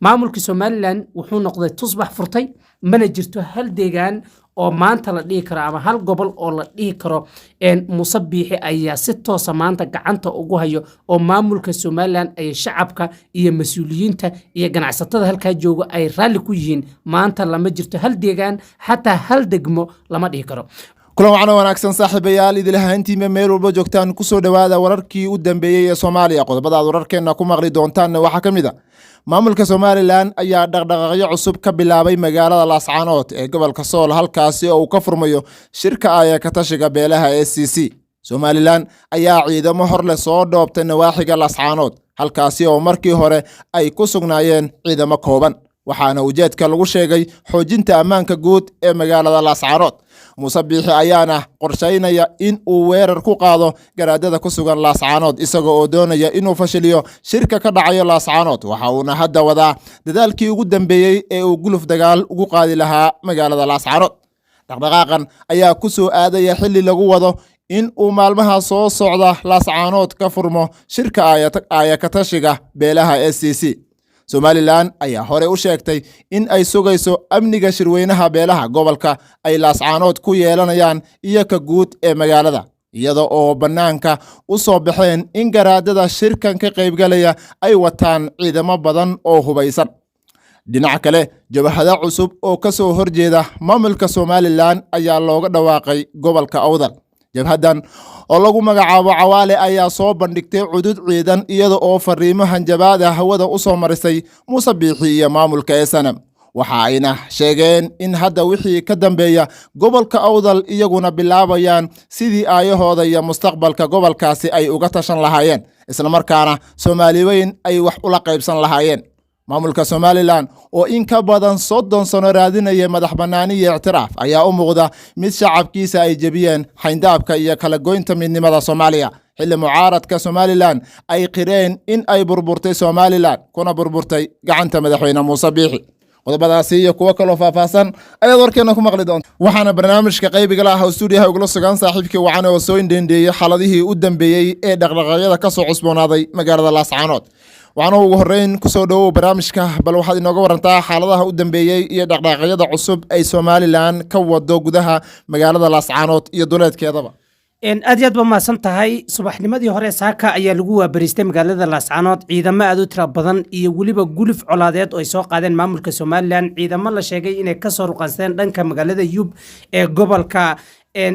Maamulka Somaliland wuxuu noqday tusbax furtay. Mana jirto hal deegaan oo maanta la dhihi karo ama hal gobol oo la dhihi karo Muuse Biixi ayaa si toosa maanta gacanta ugu hayo oo maamulka Somaliland ay shacabka iyo mas-uuliyiinta iyo ganacsatada halkaa jooga ay raalli ku yihiin. Maanta lama jirto hal deegaan, xataa hal degmo lama dhihi karo. Kulan wacno wanaagsan, saaxiibayaal, idilahaantiima meel walba joogtaan, kusoo dhowaada wararkii u dambeeyey ee Soomaaliya. Qodobada aad wararkeenna ku maqli doontaanna waxaa ka mid a: maamulka Somaliland ayaa dhaqdhaqaaqyo cusub ka bilaabay magaalada Laascaanood ee gobolka Sool, halkaasi oo uu ka furmayo shirka aya katashiga beelaha SCC. Somaliland ayaa ciidamo hor leh soo dhoobtay nawaaxiga Laascaanood, halkaasi oo markii hore ay ku sugnaayeen ciidamo kooban, waxaana ujeedka lagu sheegay xoojinta ammaanka guud ee magaalada Laascaanood. Muuse Biixi ayaana qorshaynaya in uu weerar ku qaado garaadada ku sugan Laascaanood, isaga oo doonaya inuu fashiliyo shirka ka dhacayo Laascaanood. Waxa uuna hadda wadaa dadaalkii ugu dambeeyey ee uu guluf dagaal ugu qaadi lahaa magaalada Laascaanood. Dhaqdhaqaaqan ayaa ku soo aadaya xilli lagu wado in uu maalmaha soo socda Laascaanood ka furmo shirka aayakatashiga beelaha SCC. Somaliland ayaa hore u sheegtay in ay sugayso amniga shirweynaha beelaha gobolka ay Laascaanood ku yeelanayaan iyo ka guud ee magaalada, iyada oo bannaanka u soo baxeen in garaadada shirkan ka qaybgalaya ay wataan ciidamo badan oo hubaysan. Dhinaca kale, jabhado cusub oo ka soo horjeeda maamulka Somaliland ayaa looga dhawaaqay gobolka Awdal. Jabhaddan oo lagu magacaabo Cawaale ayaa soo bandhigtay cudud ciidan, iyada oo fariimo hanjabaada hawada u soo marisay Muuse Biixi iyo maamulka SNM. Waxa ayna sheegeen in hadda wixii ka dambeeya gobolka Awdal iyaguna bilaabayaan sidii aayahooda iyo mustaqbalka gobolkaasi ay uga tashan lahaayeen, islamarkaana Soomaali weyn ay wax ula qaybsan lahaayeen. Maamulka Somaliland oo in ka badan 30 sano raadinaya madax bannaani iyo ictiraaf ayaa u muuqda mid shacabkiisa ay jebiyeen xayndaabka iyo kala goynta midnimada Soomaaliya, xilli mucaaradka Somaliland ay qireen in ay burburtay Somaliland, kuna burburtay gacanta madaxweyne Muuse Biixi. Qodobadaasi iyo kuwo kaloo faahfaahsan ayaad warkeena ku maqli doonta. Waxaana barnaamijka qaybiga la ah oo stuudiyaha ugula sugan saaxiibkii Wacane oo soo indhendheeyey xaaladihii u dambeeyey ee dhaqdhaqaaqyada ka soo cusboonaaday magaalada Laascaanood. Waxaana ugu horreyn kusoo dhowow barnaamijka. Bal waxaad inooga warantaa xaaladaha u dambeeyey iyo dhaqdhaqaaqyada cusub ay Somaliland ka wado gudaha magaalada Laascaanood iyo duleedkeedaba. Aad iyo aad ba mahadsan tahay. Subaxnimadii hore saaka ayaa lagu waabariistay magaalada Laascaanood ciidamo aad u tira badan iyo weliba guluf colaadeed oo ay soo qaadeen maamulka Somaliland, ciidamo la sheegay inay kasoo ruqansteen dhanka magaalada Yub ee gobolka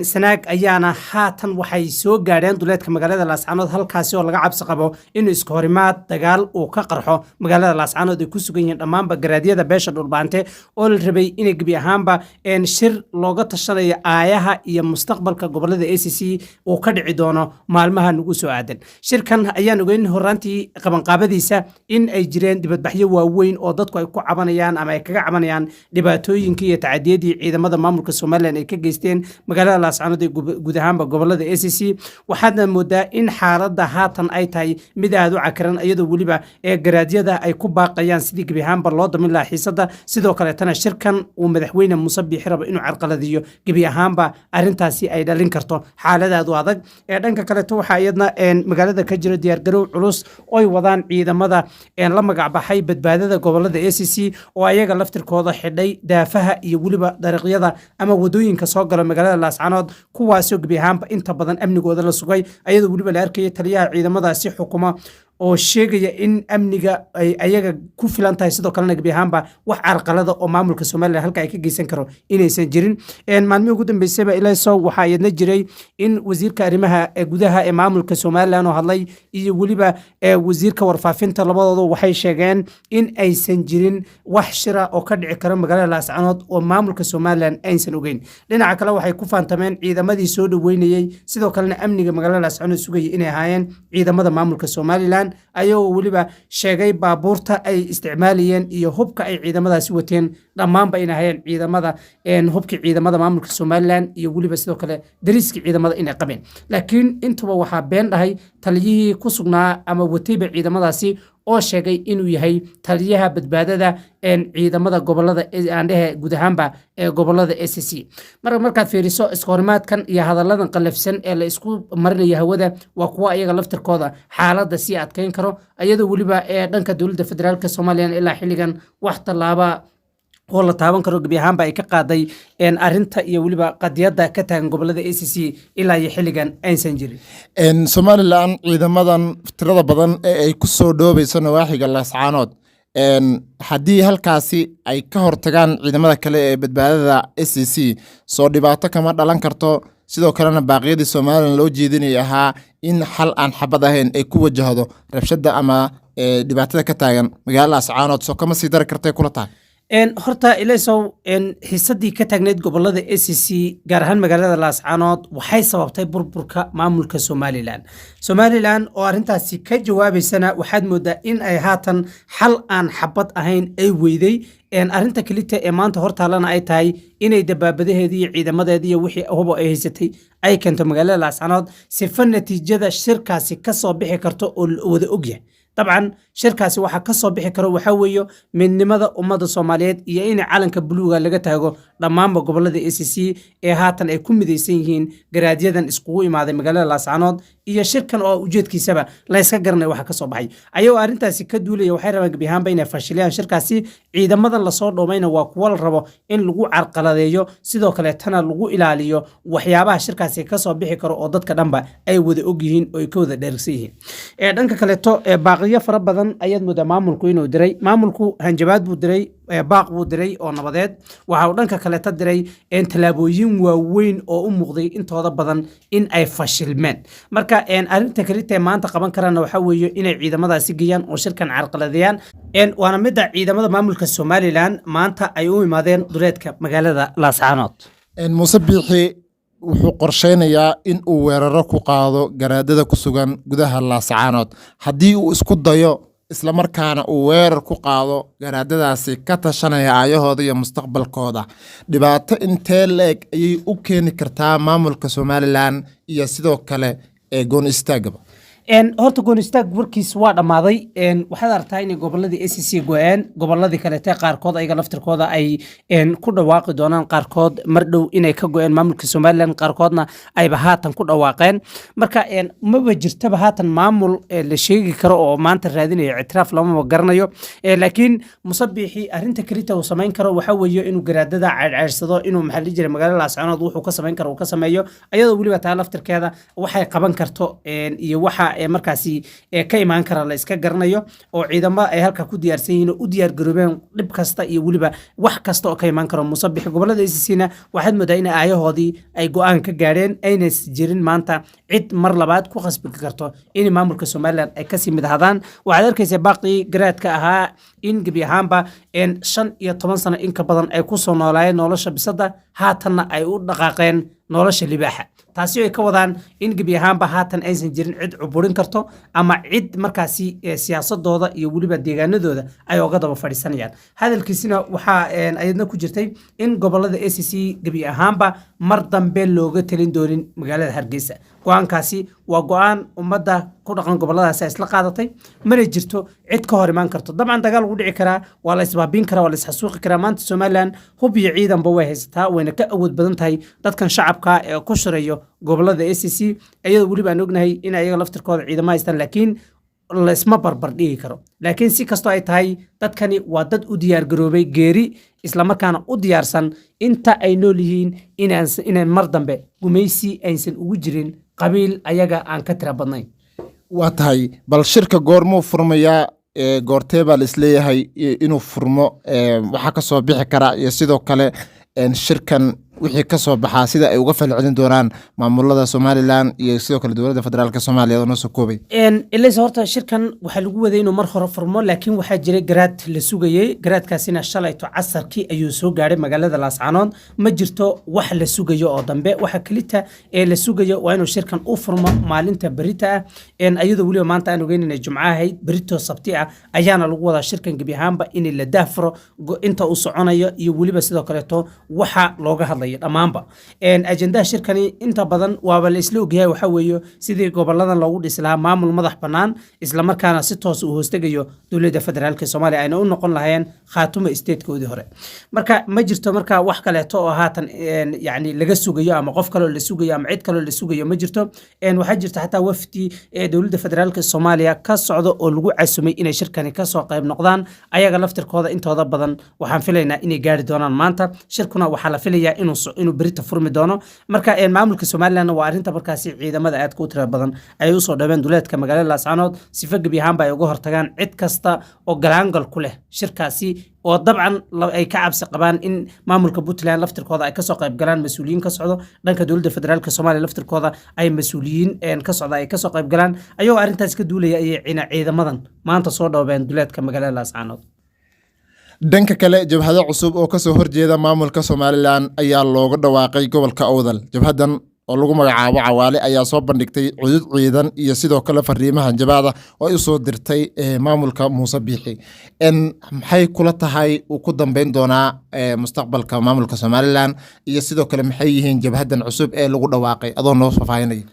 Sanaag ayaana haatan waxay soo gaadheen duleedka magaalada Laascaanood, halkaasi oo laga cabsi qabo inuu iska horimaad dagaal uu ka qarxo magaalada Laascaanood ay ku sugan yihiin dhammaanba garaadyada beesha Dhulbaante oo la rabay inay gebi ahaanba shir looga tashanayo aayaha iyo mustaqbalka gobolada SCC uu ka dhici doono maalmaha nagu soo aadan. Shirkan ayaan ogeyn horaantii qabanqaabadiisa in ay jireen dibadbaxyo waaweyn oo dadku ay ku cabanayaan ama ay kaga cabanayaan dhibaatooyinkii iyo tacadiyadii ciidamada maamulka Somaliland ay ka geysteen magaalada Laascaanood ee guud ahaanba gobolada SCC. Waxaadna moodaa in xaaladda haatan ay tahay mid aad u cakiran, iyadoo weliba ee garaadyada ay ku baaqayaan sidii gebi ahaanba loo damin lahaa xiisadda. Sidoo kaleetana shirkan uu madaxweyne Muuse Biixi rabo inuu carqaladiyo gebi ahaanba arrintaasi ay dhalin karto xaalad aad u adag. Ee dhanka kaleeto, waxaa iyadna magaalada ka jira diyaargarow culus oy wadaan ciidamada la magacbaxay Badbaadada Gobolada SCC, oo ayaga laftirkooda xidhay daafaha iyo weliba dariiqyada ama wadooyinka soo gala magaalada Laascaanood, kuwaasoo gebi ahaanba inta badan amnigooda la sugay, ayadoo weliba la arkayay taliyaha ciidamadaasi xukuma oo sheegaya in amniga ay ayaga ku filan tahay, sidoo kalena gebi ahaanba wax carqalada oo maamulka Somaliland halka ay ka geysan karo inaysan jirin. Maalmihii ugu dambeysayba ilayso waxaa iyadna jiray in wasiirka arrimaha gudaha ee maamulka Somaliland oo hadlay iyo weliba wasiirka warfaafinta labadoodu waxay sheegeen in aysan jirin wax shira oo ka dhici karo magaalada Laascanood oo maamulka Somaliland aysan ogeyn. Dhinaca kale, waxay ku faantameen ciidamadii soo dhaweynayey, sidoo kalena amniga magaalada Laascanood sugayay inay ahaayeen ciidamada maamulka Somaliland, ayagoo weliba sheegay baabuurta ay isticmaalayeen iyo hubka ay ciidamadaasi wateen dhammaanba inay ahaayeen ciidamada hubkii ciidamada maamulka Somaliland iyo weliba sidoo kale dariiskii ciidamada inay qabeen. Laakiin intuba waxaa been dhahay taliyihii ku sugnaa ama watayba ciidamadaasi oo Oo sheegay inuu yahay taliyaha badbaadada ciidamada gobolada, aan dhehe guud ahaanba ee gobolada SSC. Marka markaad fiiriso iskahorimaadkan iyo hadalladan qallafsan ee la isku marinayo hawada, waa kuwa ayaga laftirkooda xaaladda sii adkeyn karo, iyadoo weliba ee dhanka dowladda federaalka Soomaaliya ilaa xilligan wax tallaaba oo la taaban karo gebi ahaanba ay ka qaaday arrinta iyo weliba qadiyadda ka taagan gobolada SSC ilaa iyo xilligan aysan jirin. Somaliland ciidamadan tirada badan ee ay ku soo dhoobayso nawaaxiga Laascaanood, haddii halkaasi ay ka hortagaan ciidamada kale ee badbaadada SSC, soo dhibaato kama dhalan karto? Sidoo kalena baaqyadii Somaliland loo jeedinay ahaa in xal aan xabad ahayn ay ku wajahdo rabshada ama dhibaatada ka taagan magaalada Laascaanood, soo kama sii dari kartay kula tahay? Horta ilaysow, xiisadii ka taagneyd gobolada SSC, gaar ahaan magaalada Laascaanood, waxay sababtay burburka maamulka Somaliland. Somaliland oo arrintaasi ka jawaabaysana waxaad moodaa in ay haatan xal aan xabad ahayn ay weyday. Arrinta kelita ee maanta hortaalana ay tahay inay dabaabadaheedii iyo ciidamadeedii iyo wixii hubo ay haysatay ay keento magaalada Laascaanood, sifa natiijada shirkaasi ka soo bixi karto oo la wada ogyahay. Dabcan shirkaasi waxaa ka soo bixi karo waxaa weeye midnimada ummadda Soomaaliyeed iyo in calanka buluuga laga taago dhammaanba gobolada SSC ee haatan ay ku midaysan yihiin garaadyadan iskugu imaaday magaalada Laascaanood, iyo shirkan oo ujeedkiisaba la yska garanay waxa ka soo baxay. Ayagoo arrintaasi ka duulaya, waxay rabaan gebi ahaanba inay fashiliyaan shirkaasi. Ciidamadan lasoo dhoomayna waa kuwo la rabo in lagu carqaladeeyo, sidoo kaleetana lagu ilaaliyo waxyaabaha shirkaasi kasoo bixi karo oo dadka dhanba ay wada ogyihiin oo ay ka wada dheergsan yihiin. Dhanka kaleeto, baaqiyo fara badan ayaad moodaa maamulku inuu diray. Maamulku hanjabaad buu diray, baaq buu diray oo nabadeed. Waxa uu dhanka kaleeta diray tallaabooyin waaweyn oo u muuqday intooda badan in ay fashilmeen. Marka arrinta kalita ee maanta qaban karana waxaa weeye inay ciidamadaasi geeyaan oo shirkan carqaladeeyaan. Waana midda ciidamada maamulka Somaliland maanta ay u imaadeen duleedka magaalada Laascaanood. Muuse Biixi wuxuu qorsheynayaa in uu weeraro ku qaado garaadada ku sugan gudaha Laascaanood. Haddii uu isku dayo islamarkaana uu weerar ku qaado garaadadaasi ka tashanaya aayahooda iyo mustaqbalkooda, dhibaato intee la-eg ayay u keeni kartaa maamulka Somaliland iyo sidoo kale ee gooni istaagaba? Horta goon istaag warkiis waa dhammaaday. Waxaad aragtaa inay goboladii SSC go-een, goboladii kaleete qaarkood ayaga laftirkooda ay ku dhawaaqi doonaan, qaarkood mar dhow inay ka go-een maamulka Somaliland, qaarkoodna ayba haatan ku dhawaaqeen. Marka maba jirtaba haatan maamul la sheegi karo oo maanta raadinaya ictiraaf, lamaba garanayo. Laakiin Musabixi arrinta kelita uu samayn karo waxaa weeye inuu garaadada ceyrceyrsado, inuu, maxaa la dhihi jiray, magaalada Laascaanood wuxuu ka samayn karo uu ka sameeyo, ayadoo weliba taa laftirkeeda waxay qaban karto iyo waxa markaasi ka imaan kara la iska garanayo, oo ciidamo ay halka ku diyaarsan yihiin oo u diyaar garoobeen dhib kasta iyo weliba wax kasta oo ka imaan karo Musabixi. Gobolada SSC-na waxaad moodaa in aayahoodii ay go-aan ka gaadheen, ayna jirin maanta cid mar labaad ku khasbi karto in maamulka Somaliland ay kasii mid ahaadaan. Waxaad arkaysaa baaqii garaadka ahaa in gebi ahaanba 15 sano in ka badan ay kusoo noolaayeen nolosha bisada, haatanna ay u dhaqaaqeen nolosha libaaxa, taasi oo ay ka wadaan in gebi ahaanba haatan aysan jirin cid cuburin karto ama cid markaasi siyaasadooda iyo weliba deegaanadooda ay oga daba fadhiisanayaan. Hadalkiisina waxaa ayadna ku jirtay in gobolada SSC gebi ahaanba mar dambe looga talin doonin magaalada Hargeysa. Go-aankaasi waa go-aan ummadda ku dhaqan goboladaasi ay isla qaadatay, mana jirto cid ka hor imaan karto. Dabcan dagaal wuu dhici karaa, waa la isbaabin karaa, waa la isxasuuqi karaa. Maanta Somaliland hub iyo ciidanba way haysataa, wayna ka awood badan tahay dadkan shacabka ee ku shirayo gobolada SSC, iyadoo weliba aan ognahay in ayaga laftirkooda ciidamo haystaan, laakiin laisma barbar dhigi karo. Laakiin si kastoo ay tahay, dadkani waa dad u diyaargaroobay geeri, islamarkaana u diyaarsan inta ay nool yihiin inaan mar dambe gumaysi aysan ugu jirin qabiil ayaga aan ka tira badnayn. Waa tahay. Bal shirka goormuu furmayaa? Goortee baa la isleeyahay inuu furmo? Waxaa ka soo bixi kara iyo sidoo kale shirkan wixii ka soo baxaa, sida ay uga falcelin doonaan maamulada Somaliland iyo sidoo kale dowladda federaalka Soomaaliya oo noo soo koobay? Ilayse, horta shirkan waxaa lagu waday inuu mar hore furmo, laakiin waxaa jiray garaad la sugayey. Garaadkaasina shalayto casarkii ayuu soo gaadhay magaalada Laascaanood. Ma jirto wax la sugayo oo dambe. Waxa kelita ee la sugayo waa inuu shirkan u furmo maalinta berita ah, iyadoo weliba maanta aan ogeyn inay Jumco ahayd. Berito Sabti ah ayaana lagu wadaa shirkan gebi ahaanba in la daahfuro, inta uu soconayo iyo weliba sidoo kaleeto waxa looga hadlayo. hadlayo dhammaanba. Ajendaha shirkani inta badan waaba la isla ogyahay, waxa weeye sidii goboladan loogu dhisi lahaa maamul madax bannaan, islamarkaana si toos uu hoostegayo dowladda federaalka Soomaaliya, ayna u noqon lahayeen Khaatumo statekoodii hore. Marka ma jirto marka wax kaleeto oo haatan yani laga sugayo ama qof kaloo la sugayo ama cid kaloo la sugayo ma jirto. Waxaa jirta xataa wafdi ee dowladda federaalka Soomaaliya ka socda oo lagu casumay inay shirkani kasoo qayb noqdaan. Ayaga laftirkooda intooda badan waxaan filaynaa inay gaari doonaan maanta. Shirkuna waxaa la filayaa inuu berita furmi doono. Marka maamulka Somalilandna waa arrinta markaasi ciidamada aadka u tira badan ay usoo dhaween duleedka magaalada Laascaanood, sifa gebi ahaanba ay uga hortagaan cid kasta oo galaangal ku leh shirkaasi, oo dabcan ay ka cabsi qabaan in maamulka Puntland laftirkooda ay kasoo qayb galaan mas-uuliyiin ka socdo dhanka dowladda federaalka Soomaaliya, laftirkooda ay mas-uuliyiin ka socda ay kasoo qayb galaan. Ayagoo arrintaas ka duulaya ayay ciidamadan maanta soo dhowbeen duleedka magaalada Laascaanood. Dhanka kale, jabhado cusub oo kasoo horjeeda maamulka Somalilan ayaa looga dhawaaqay gobolka Awdal. Jabhadan oo lagu magacaabo Cawaale ayaa soo bandhigtay cudud ciidan iyo sidoo kale fariimaha jabaada oo ay usoo dirtay maamulka Muuse Biixi. Maxay kula tahay uu ku dambeyn doonaa mustaqbalka maamulka Somalilan, iyo sidoo kale maxay yihiin jabhadan cusub ee lagu dhawaaqay, adoo noo faahfaahinaya?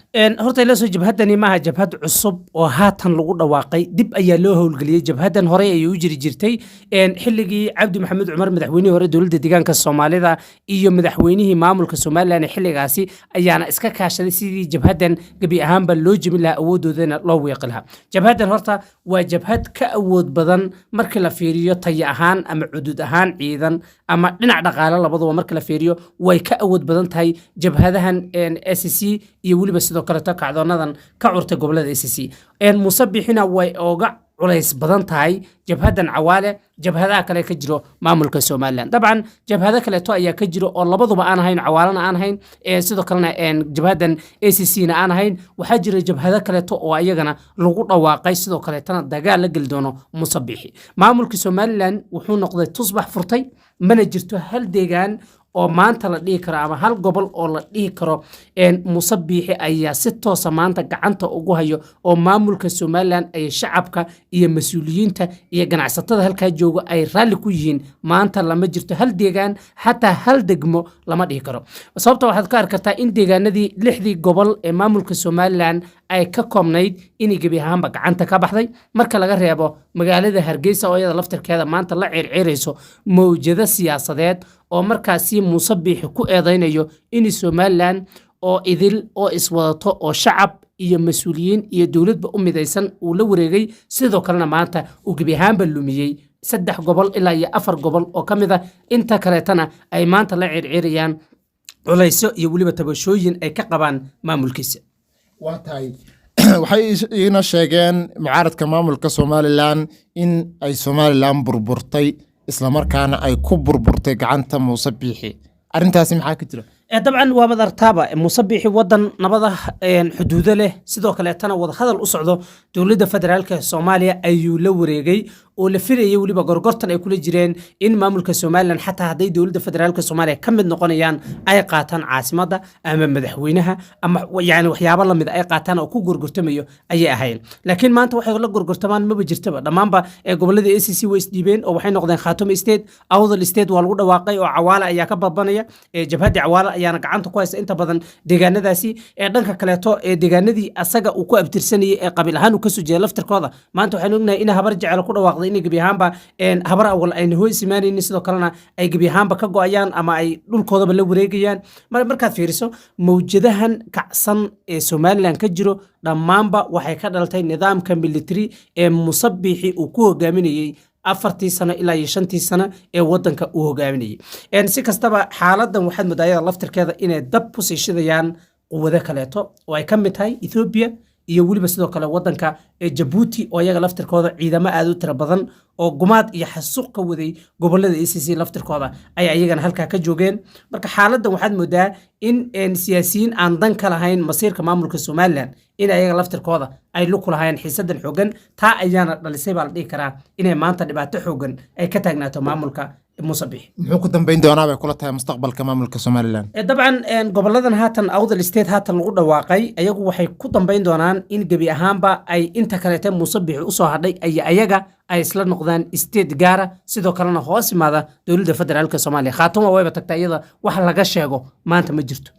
Horta ila soo jabhaddani maaha jabhad cusub oo haatan lagu dhawaaqay, dib ayaa loo howlgeliyey. Jabhaddan horey ayay u jiri jirtay. Xilligii Cabdi Maxamed Cumar, madaxweynihii hore dowladda deegaanka Soomaalida, iyo madaxweynihii maamulka Somalilan ee xilligaasi ayaana iska kaashaday sidii jabhaddan gebi ahaanba loo jebin lahaa, awoodoodana loo wiiqi lahaa. Jabhaddan horta waa jabhad ka awood badan markii la fiiriyo tayo ahaan ama cudud ahaan ciidan ama dhinac dhaqaale labaduba marka la fiiriyo, way ka awood badan tahay jabhadahan SC iyo weliba sidoo kaleeto kacdoonadan ka curtay gobolada SC. Muuse Bixina way ooga culays badan tahay jabhaddan Cawaale jabhadaha kale ka jiro maamulka Somalilan. Dabcan jabhado kaleeto ayaa ka jiro oo labaduba aan ahayn, Cawaalena aan ahayn, sidoo kalena jabhaddan ACC na aan ahayn. Waxaa jira jabhado kaleeto oo ayagana lagu dhawaaqay, sidoo kaleetana dagaal la geli doono Muuse Bixi. Maamulka Somalilan wuxuu noqday tusbax furtay. Mana jirto hal deegaan oo maanta la dhihi karo ama hal gobol oo la dhihi karo Muuse Biixi ayaa si toosa maanta gacanta ugu hayo oo maamulka Somalilan ay shacabka iyo mas-uuliyiinta iyo ganacsatada halkaa jooga ay raalli ku yihiin. Maanta lama jirto hal deegaan, xataa hal degmo lama dhihi karo. Sababta waxaad ka arki kartaa in deegaanadii lixdii gobol ee maamulka Somalilan ay ka koobnayd inay gebi ahaanba gacanta ka baxday, marka laga reebo magaalada Hargeysa oo iyada laftirkeeda maanta la circirayso mawjado siyaasadeed oo markaasi Muuse Biixi ku eedaynayo in Somalilan oo idil oo iswadato oo shacab iyo mas-uuliyiin iyo dowladba u midaysan uu la wareegay, sidoo kalena maanta uu gebi ahaanba lumiyey 3 gobol ilaa iyo 4 gobol oo ka mid ah. Inta kaleetana ay maanta la circirayaan culaysyo iyo weliba tabashooyin ay ka qabaan maamulkiisa. Waa tahay. Waxay iina sheegeen mucaaradka maamulka Somalilan in ay Somalilan burburtay, islamarkaana ay ku burburtay gacanta Muuse Biixi. Arrintaasi maxaa ka jira? Dabcan waa madartaaba Muuse Biixi wadan nabada xuduudo leh, sidoo kaleetana wadahadal u socdo dowladda federaalka Soomaaliya ayuu la wareegay, oo la filayay weliba gorgortan ay kula jireen in maamulka Somalilan xataa hadday dowladda federaalka Soomaaliya ka mid noqonayaan ay qaataan caasimadda ama madaxweynaha ama yani waxyaabo lamid ay qaataan oo ku gorgortamayo ayay ahayn. Laakiin maanta waxay la gorgortamaan maba jirtaba. Dhammaanba ee gobolladii ACC way isdhiibeen oo waxay noqdeen Khaatumo State. Awdal State waa lagu dhawaaqay oo Cawaale ayaa ka babanaya, jabhaddii Cawaale ayaana gacanta ku haysta inta badan deegaanadaasi. Ee dhanka kaleeto ee deegaanadii asaga uu ku abtirsanayay ee qabiil ahaan uu kasoo jeeda laftirkooda, maanta waxaan ognahay in Habar Jecel ku dhawaaqday inay gebi ahaanba Habar Awal ayna hoos imaanaynin, sidoo kalena ay gebi ahaanba ka go'ayaan ama ay dhulkoodaba la wareegayaan. Markaad fiiriso mawjadahan kacsan ee Somalilan ka jiro, dhammaanba waxay ka dhalatay nidaamka military ee Muuse Biixi uu ku hogaaminayey 4-tii sano ilaa iyo 5-tii sano ee wadanka uu hogaaminayay. Si kastaba xaaladan waxaad moodaa iyada laftirkeeda inay dab kusii shidayaan quwado kaleeto oo ay ka mid tahay Ethiopia iyo weliba sidoo kale wadanka ee Jabuuti, oo iyaga laftirkooda ciidamo aad u tiro badan oo gumaad iyo xasuuq ka waday gobolada ACC laftirkooda ay ayagana halkaa ka joogeen. Marka xaaladan waxaad moodaa in siyaasiyiin aan dan ka lahayn masiirka maamulka Somalilan in ayaga laftirkooda ay lug ku lahaayeen xiisadan xoogan. Taa ayaana dhalisay baa la dhihi karaa inay maanta dhibaato xoogan ay ka taagnaato maamulka Muuse Biixi. Muxuu ku dambeyn doonaa bay kula tahay mustaqbalka maamulka Somalilan? Dabcan goboladan haatan Awdal State haatan lagu dhawaaqay, ayagu waxay ku dambeyn doonaan in gebi ahaanba ay inta kaleete Muuse Biixi usoo hadhay ay ayaga Ay isla noqdaan state gaara, sidoo kalena hoos imaada dowladda federaalka Soomaaliya. Khaatuma wayba tagtaa iyada, wax laga sheego maanta ma jirto.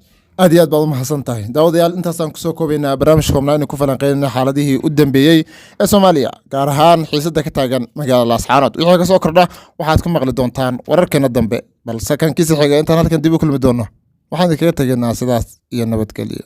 Aad iyo aad baad u mahadsan tahay. Daawadayaal, intaasaan kusoo koobaynaa barnaamijka koobnaa inuu ku falanqeynayna xaaladihii u dambeeyey ee Soomaaliya, gaar ahaan xiisadda ka taagan magaalada Laascaanood. Wixii kasoo kordha waxaad ku maqli doontaan wararkeena dambe, balse kan kiisa xiga intaan halkan dib u kulmi doono, waxaan idinkaga tegaynaa sidaas iyo nabadgelyo.